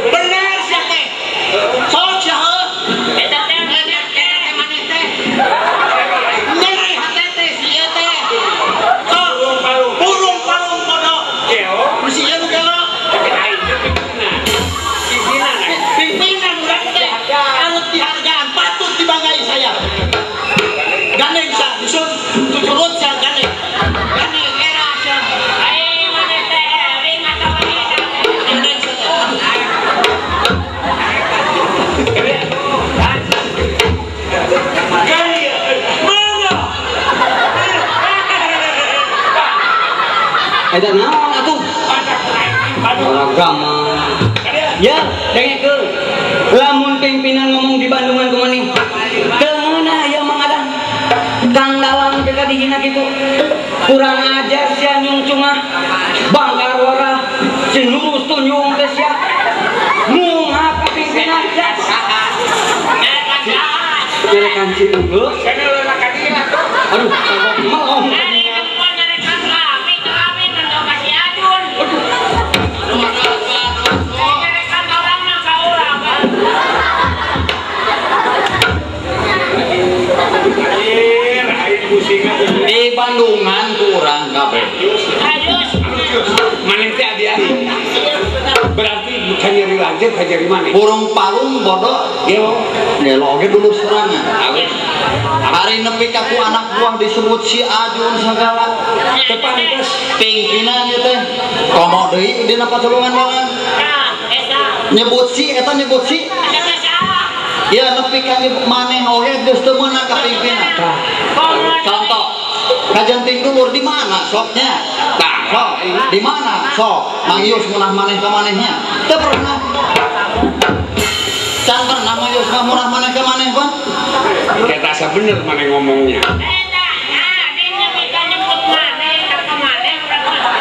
Bener sia teh. Sok sia heuh. Eta teh Eta teh maneh teh. Nyeri hate teh si ieu teh. Sok burung palung bodoh. Gelo. Nu si ieu nu gelo. Aing teh pimpinan. Pimpinan. Pimpinan urang teh harus dihargaan, patut dibanggai saya. Gandeng sa, disuruh tuturut sa gandeng. Gandeng era sa. Aing maneh teh eling atawa edan. Gandeng sa teh. Gaya. Mana? Eta naon atuh? Agama. Ya, dengekeun. Lamun pimpinan ngomong di Bandungan ku maneh. Teu meunah ieu Mang Adang. Kang Dalang teh dihina kitu. Kurang ajar sia nyungcungah. Bangkar warah sinurus tunjung teh sia. Mungah ka pimpinan sia. Nyarekan si unggul. Aduh, melong. Di Bandungan kurang kabeh. Maneh teh adi-adi. Berarti bukan nyeri lanjut, nyeri maneh. Burung palung bodoh. Gelo. Gelo oge dulu serangan. Hari nepi ka ku anak buah disebut si Ajun segala. Teu pantes pimpinan ieu teh. Komo deui dina patulungan banget. Nyebut si eta nyebut si. Ya nepi ka maneh oge geus teu meunang ka pimpinan. Contoh, kajanting dulur di mana soknya? Tah, sok di mana? Sok Mang Yus munah maneh ka manehnya. Teu pernah. Can pernah Mang Yus munah maneh ka maneh, Bang? Kita asa bener maneh ngomongnya. Eta, nah, dia nepi ka nyebut maneh ka maneh urang mah.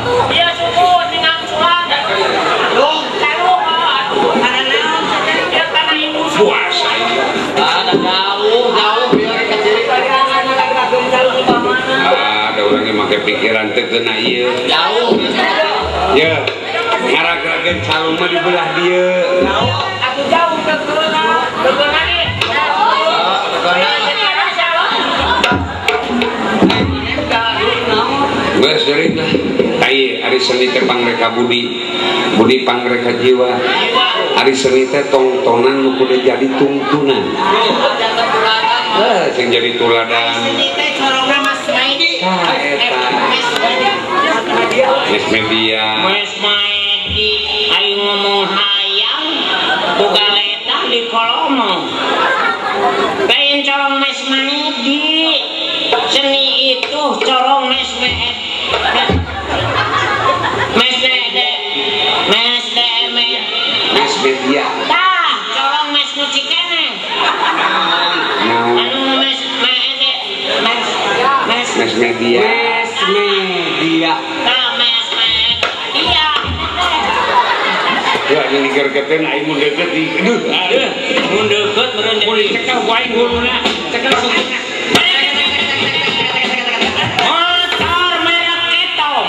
Dia suku dengan sulang. Calung, aduh, karena naon dia karena ibu puasa. Ada jauh, jauh biar kecil. Ada orangnya make pikiran teu kena ieu. Jauh. Ya, ngaragrageun calung mah di belah dieu. Jauh, aku jauh ke keuna, ke keuna ieu. Geus deui lah. Tai ari seni teh pangreka budi, budi pangreka jiwa. Ari seni teh tongtonan nu kudu jadi tungtunan. Heh, sing jadi tuladan. Seni teh corongna Mas Maidi. Tah eta. Mas media. Mas Maidi aing ngomong hayang boga letah di kolomo. Lain corong Mas Maidi. Seni itu corong Mas Maidi. Mas Dede, Mas Deme, Mas media. Tah, corong Mas nu cikene. Anu Mas Maidi, Mas Mas Mas media. Mas media. Tah, Mas Media. Ya ini gergeteun aing mun deukeut di. Aduh, aduh, mun deukeut meureun mun dicekel ku aing huluna, cekel sukuna. Motor merek Ketom.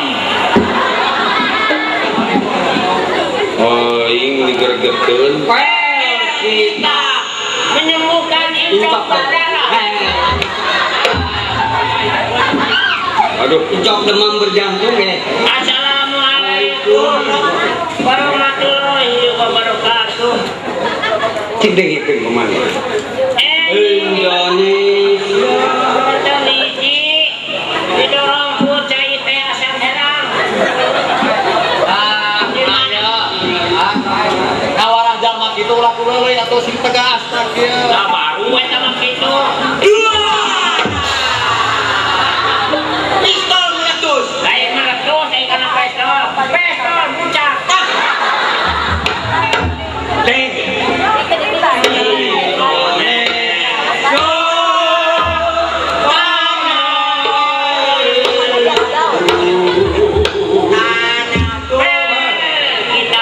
Oh, aing digergeteun. Kita menyembuhkan insok berdarah. Aduh, Incok demam berjantung ya. Assalamualaikum warahmatullahi wabarakatuh. Cik dengekeun kumaha. Indonesia. Hiji didorong ku cai teh asam herang. Ah, kawarah jalma kitu ulah kuleuleuy atuh sing tegas tah kieu. Lah baru eta mah kitu. Pistol meletus. Lain meletus ai kana pistol. Pistol puncak. Teh. Kita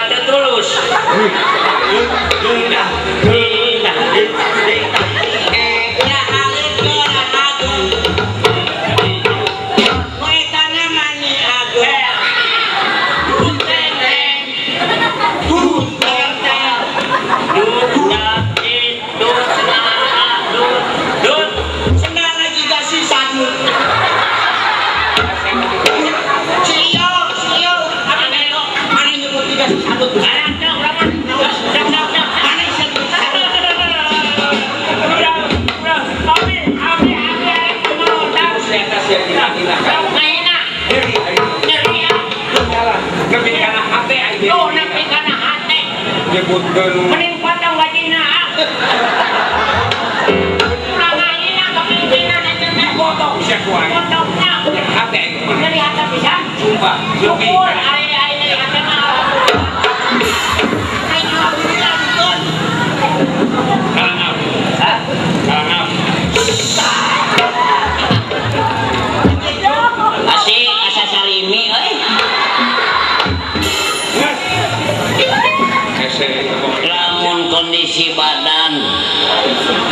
tertulus. ngahina. Ngahina. Nyeri aing. Nyeri ah. Nepi kana hate aing. Tuh nepi kana hate. Nyebutkeun mending potong gajina ah. Urang ngahina ka pimpinan eta teh. Potong sia ku aing. Potongna. Hate aing kumaha. Nyeri hate pisan. Sumpah. Syukur aing aing nyeri hate mah. Aing alhamdulillah dukun. Kalangap. Hah? Kalangap. Asik asa sarimi euy. Lamun kondisi badan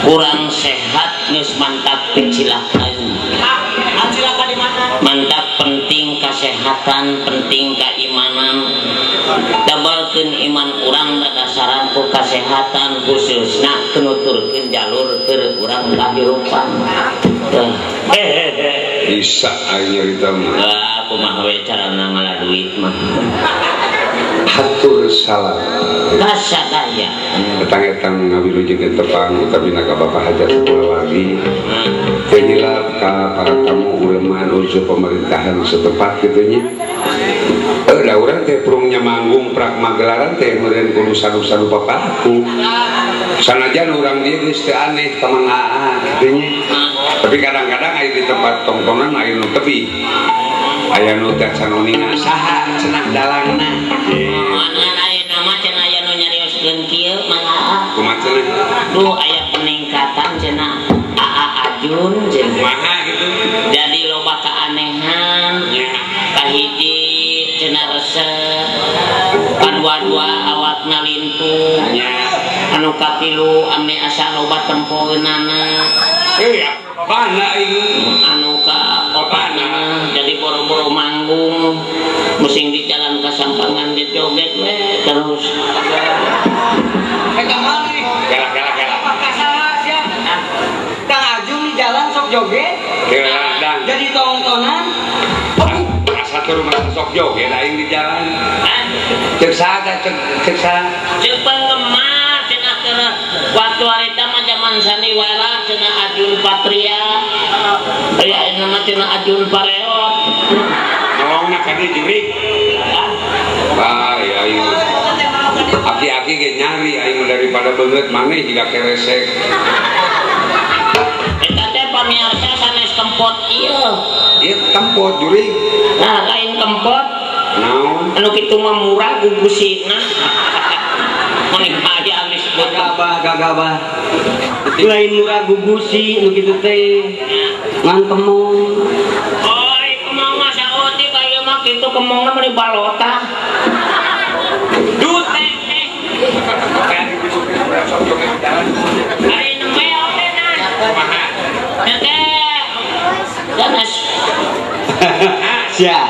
kurang sehat geus mantap kecilakaan. Cilaka di mana? Mantap penting kesehatan, penting keimanan. Dabalkeun iman urang dadasaran ku kesehatan khususna nuturkeun jalur keur urang kahirupan. Bisa aing nyarita mah. Wah, kumaha we carana ngala duit mah. Hatur salam. Kasadaya. Etang-etang ngawilujengkeun tepang utamina ka Bapak Hajat Sekolah lagi. Teu nyilap ka para tamu uleman unsur pemerintahan setempat kitu nya. Da urang teh prungnya manggung prak magelaran teh meureun kudu sanu-sanu papaku. Sanajan urang dieu geus teu aneh ka Mang Aa kitu nya. Tapi kadang-kadang aya di tempat tongtonan aya nu tebih. Aya nu teh can uninga saha cenah dalangna. Ngan ayeuna mah cenah aya nu nyarioskeun kieu Mang Aa. Kumaha cenah? Duh aya peningkatan cenah Aa Ajun cenah. Kumaha kitu? Jadi loba keanehan. Nya. Kahiji cenah resep, kadua-dua awakna lintung. Nya. Anu katilu amne asa loba tempoeunana. Mana aing anu ka opatna jadi boro-boro manggung musing di jalan ka sampangan di joget we terus. Ka mana? Galak-galak. Apakah salah sia? Kang Ajun di jalan sok joget. Geladang. Jadi tongtonan. Asa tur mah sok joget aing di jalan. Cek saha cek saha? Cek penggemar cenah keur waktu harita mah zaman sandiwara cenah Ajun Patria. Aya ayeuna mah cenah Ajun Pareot. Nolongna ka dieu jurik. Wah, aing. Aki-aki ge nyari aing daripada beungeut maneh jiga keresek. Eta teh pamiarsa sanes kempot ieu. Ieu kempot jurik. Nah, lain kempot. Naon? Anu kitu mah murah gugusina. Mending aya geus gagabah gagabah. Lain murah gugusi nu kitu teh. Ngan kemong. Oi, kemong mah saeutik aya mah kitu kemongna mah balota. Dut teh. Ari nembe oge na. Kumaha? Teh. Ganas. Sia.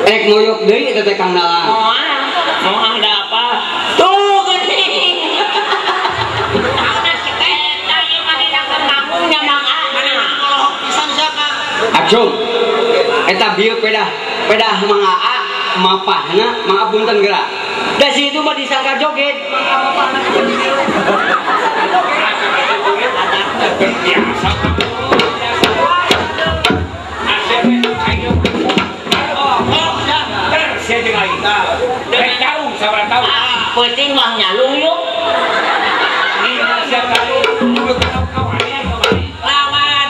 Ek ngoyok deui eta teh Kang Dalang. Moal, moal da apa? Tuh geuning. Eta ieu mah dina manggung nya Mang A. Mana pisan sia Kang. Acung. Eta bieu pedah, pedah Mang Aa mapahna Mang A punten geura. Da situ mah disangka joget. Mang A mapahna biasa. Peuting mah nyalung yuk. Lawan.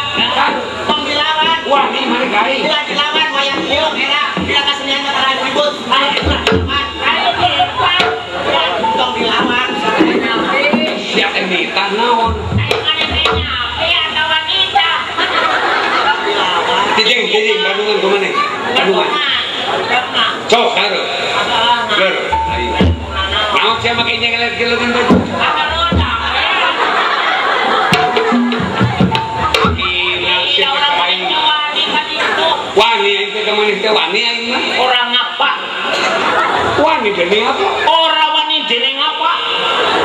Tong dilawan. Wah, ini mana garing. Ulah dilawan wayang kieu era. Bila kasenian mah tara ribut. Ayo lawan. Ayo dilawan. Tong dilawan. Sia teh nitah naon? Ayo mana teh nyape atawa nitah. Tijing, tijing Bandungan kumaha? Bandungan. Sok hareup. Ger, ayo. Naon sia make nyengelet geuleungan baju? Wani aing teh ka maneh teh wani aing mah. Ora ngapa? Wani dening apa? Ora wani dening apa?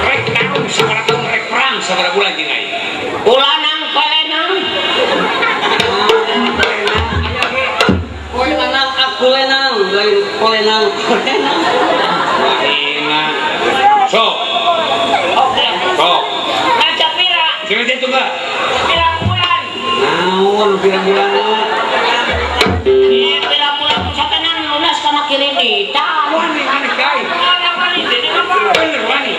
Rek tarung sabaraha tahun rek perang sabaraha bulan jeung aing. Ulanang palenang. Kolenang aku lenang, lain kolenang kolenang. Wahina. Sok. Oke. Sok. Nah, capira. Sini teh tunggu. Pirang bulan. Naon pirang bulan? Rarakitan. Wani maneh kai. Wani bener wani.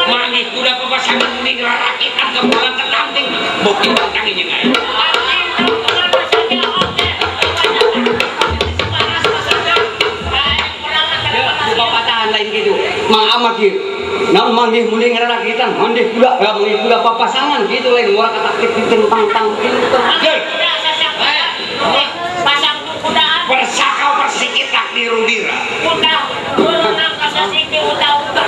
Maneh kuda papasangan mending rarakitan ke pulang ke tanding. Bukti tentang ini aing. Papatahan lain gitu. Mang Ahmad ieu. Naon manggih mending rarakitan, manggih kuda, manggih kuda papasangan gitu lain moal kataktik tentang tang gitu. Pasang kudaan. Persakau persikitak di Rudira. Kuda, berenang kasasiki uta-uta.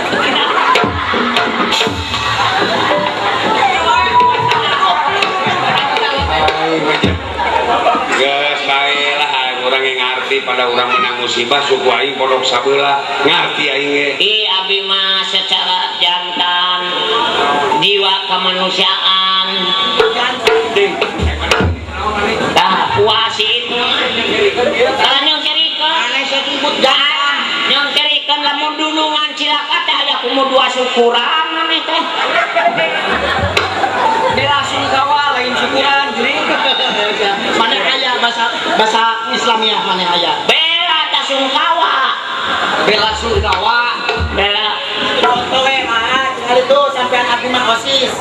Geus bae lah urang yang ngarti pada urang menang musibah suku aing pondok sabelah ngarti aing ge. Ih abi mah secara jantan jiwa kemanusiaan. Tah puasi itu. Kalau nyong cerikeun, aneh sebut jantan. Nyong cerikeun lamun dunungan cilaka teh aya kumu dua syukuran maneh teh. Bela sungkawa lain syukuran jering. Maneh aya bahasa Islamiah maneh aya. Bela ta sungkawa. Bela sungkawa. Bela. Foto we mah cenah itu sampean abdi mah OSIS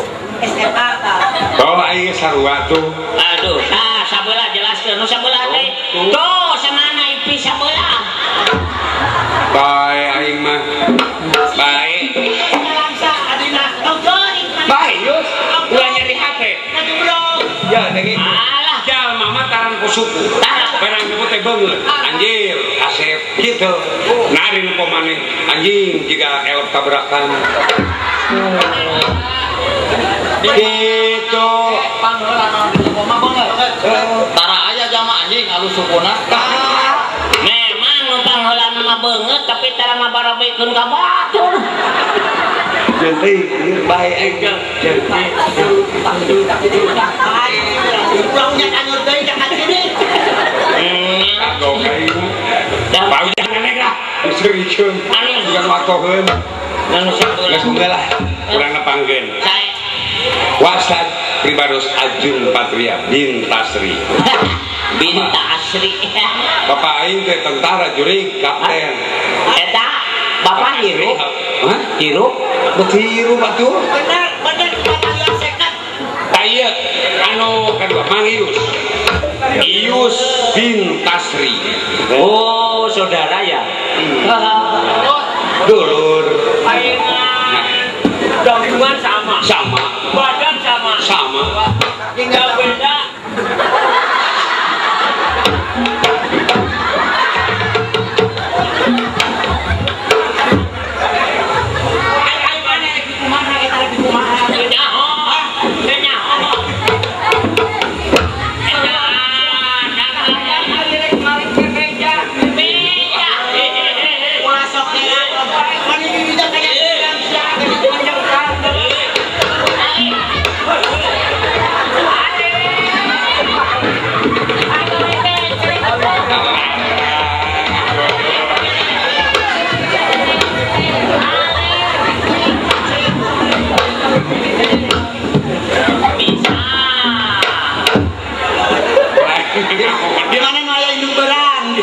SMA ta. Oh aing sarua tuh. Aduh, tah sabelah jelaskeun nu sabelah teh. Tuh samana ipi sabelah. Bae aing mah. Bae. Bae yus. Ulah nyeri hate. Ya dengi. Alah jalma mah taran ku suku. Barang nyebut teh beungeut. Anjir, asep kitu. Nari nu maneh anjing jiga elok tabrakan. Gitu. Pangheula naon di mah beungeut. Tara aya jama anjing alus sukuna. Memang nu pangheula mah beungeut tapi tara ngabarabekeun ka batur. Jadi bae aing jadi. Urangnya anyur deui ka sini. Kagok aing. Bau jangan naik lah. Sericeun. Bukan watoheun. Anu geus unggah lah. Urang nepangkeun. Sae. Wasad pribados Ajun Patria bin Tasri. Bin Tasri. Bapak aing teh tentara jurig kapten. Eta bapak hirup. Hah? Hirup? Bet hirup atuh. Bener, bener batalion seket. Tah ieu anu kadua Mang Ius. Ius bin Tasri. Oh, saudara ya. Dulur. Aing dongkungan sama. Sama. Badan sama. Sama. Tinggal beda. Ai mana lagi kumaha eta lagi kumaha. Nyaho. Nyaho. Di mana aya indung berang?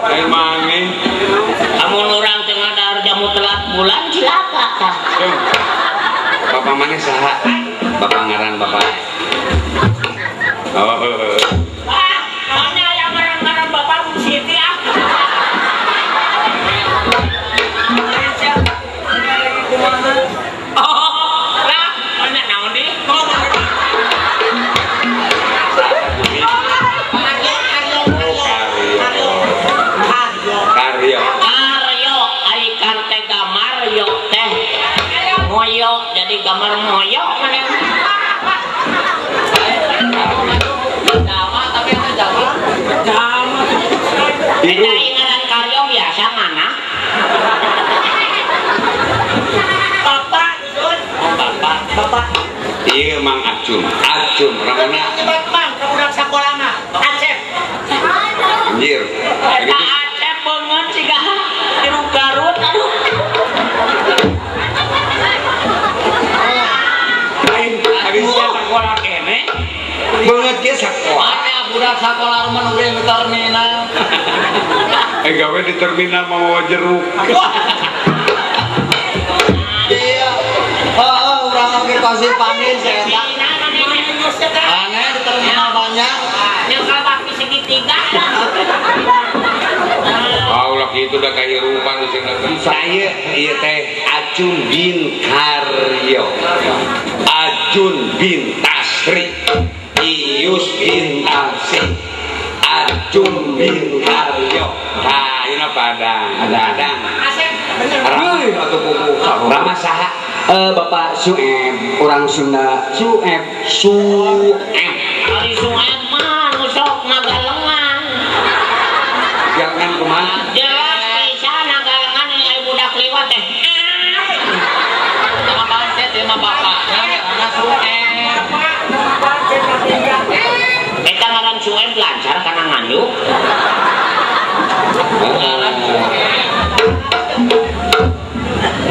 Emang nih. Amun urang teu ngadahar jamu telat bulan cilaka tah. Bapak mana saha? Bapak ngaran bapak. Oh. Ah, mana aya ngaran-ngaran bapak Siti ah. Oh, lah, mana naon deui? Karyo. Karyo, ai kan teh gamar yo teh. Moyo jadi gamar moyo mana. Jama tapi eta jama. Jama. Eta ngaran Karyo biasa mana? Bapak dusun. Oh, bapak. Bapak. Ieu Mang Acun. Acun ramana. Nyebat Mang ka budak sakola mah. Acep. Anjir. Eta Acep beungeut siga tiru Garut aduh. Lain habis sia sakola keneh. Beungeut ge sakola. Mana budak Budak sakola rumah udah di terminal. Gawe di terminal mau jeruk. Iya. Oh, urang oge pasti panggil saya. Aneh di terminal banyak. Yang kabaki segitiga. Oh, laki itu udah kehirupan saya iya teh Acun bin Karyo, Acun bin Tasri, Ius bin Tasri, Acun bin Karyo. Nah, ini padang, ada. Ramah atau kuku ramah saha? Bapak Sueb, orang Sunda Sueb, Sueb. Ari Sueb mah nu sok ngagalengan. Jangan kumaha? Jelas pisan ngagalengan aya budak liwat teh. Sama pancet ya mah bapak. Ngaranna Sueb. Eta ngaran Sueb lancar kana nganjuk.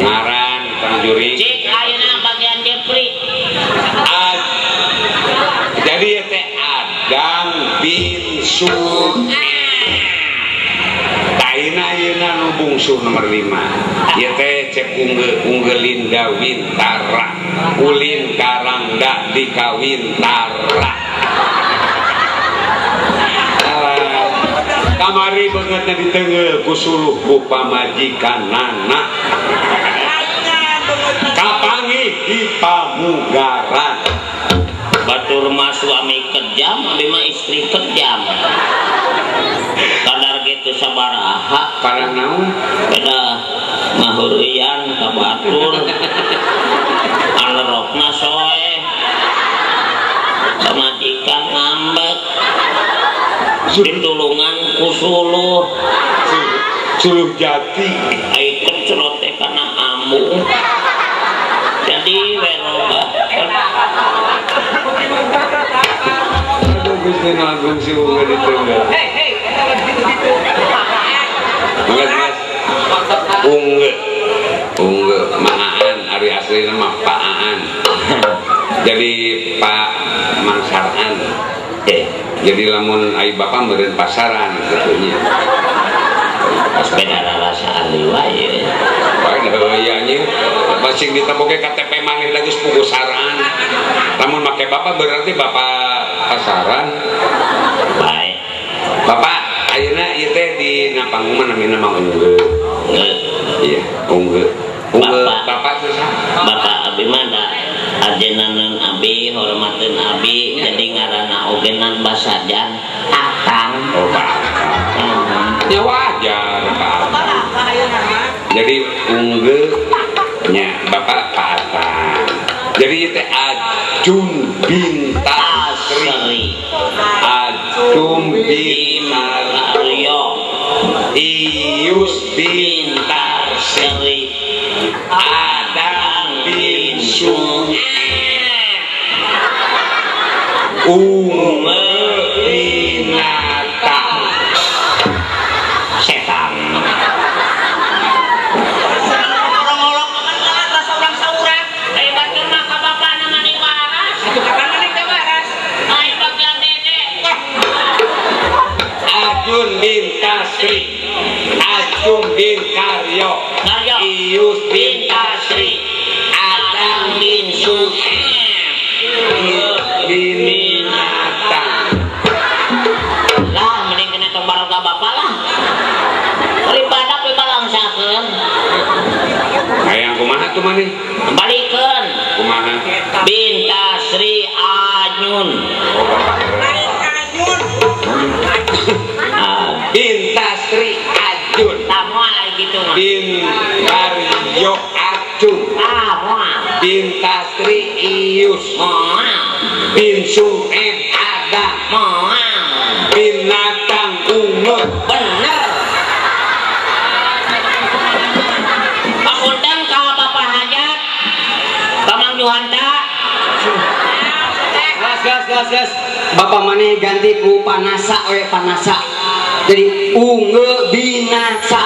Ngaran Kang Juri. Cik ayeuna bagian Jepri. Jadi ya teh Adang bin Sueb. Taina ayeuna nu bungsu nomor 5. Ieu teh cek unggeu Linda Wintara. Ulin Karangda dikawintara. Kamari beungeutna diteungeul ku suluh ku pamajikanana. Kapanggih di pamugaran. Batur mah suami kejam, abi mah istri kejam. Kadar gitu sabaraha. Parah naon? Beda ngahurian ka batur. Alerokna soe. Pamajikan ngambek. Ditulungan ku suluh. Suluh jati. Ai kecerot teh kana amung. Jadi werobah. Aduh Gusti Agung si unggul ditunggal. Hei, hei, gitu-gitu. Mas, mas. Unggul. Unggul Mang Aan, ari aslina mah Pak Aan. Jadi Pak Mangsaraan. Jadi lamun ai bapak meureun pasaran kitu nya. Pas beda rarasaan deui wae. Wae nya masing ditempoke KTP maneh lagi pugu saran. Lamun make bapak berarti bapak pasaran. Baik. Bapak ayeuna ieu teh di panggung mah namina Mang Unggeu. Iya, Unggeu. Unggeu bapak teh saha? Bapak abi mah da ajenaneun abi, hormateun abi, jadi ngaranna ogenan basajan Atang. Oh, Pak. Ya wajar, Pak. Jadi Unggeu nya Bapak Pak Atang. Jadi itu Acun bin Tasri, Acun bin Mario, Ius bin Tasri, Adang bin Sueb, Unggeu Binatang. Setan. Acun bin Tasri, Acun bin Karyo, Ius bin Tasri, Adang bin Sueb, Binatang. Lah, mending kena tong baroga bapak lah. Daripada pibalangsakeun. Hayang kumaha tuh maneh? Balikeun. Kumaha? Bin Tasri Anyun. Oh, bapak. Bin Tasri Ajun. Tah moal gitu mah. Bin Karyo Acun. Tah moal. Bin Tasri Ius. Moal. Bin Sueb Adam. Moal. Binatang Unggul. Bener. Papunten ka Bapak Hajat. Ka Mang Juhanta. Gas gas gas gas. Bapak maneh ganti ku panasa we panasa. Jadi unggeu binasa.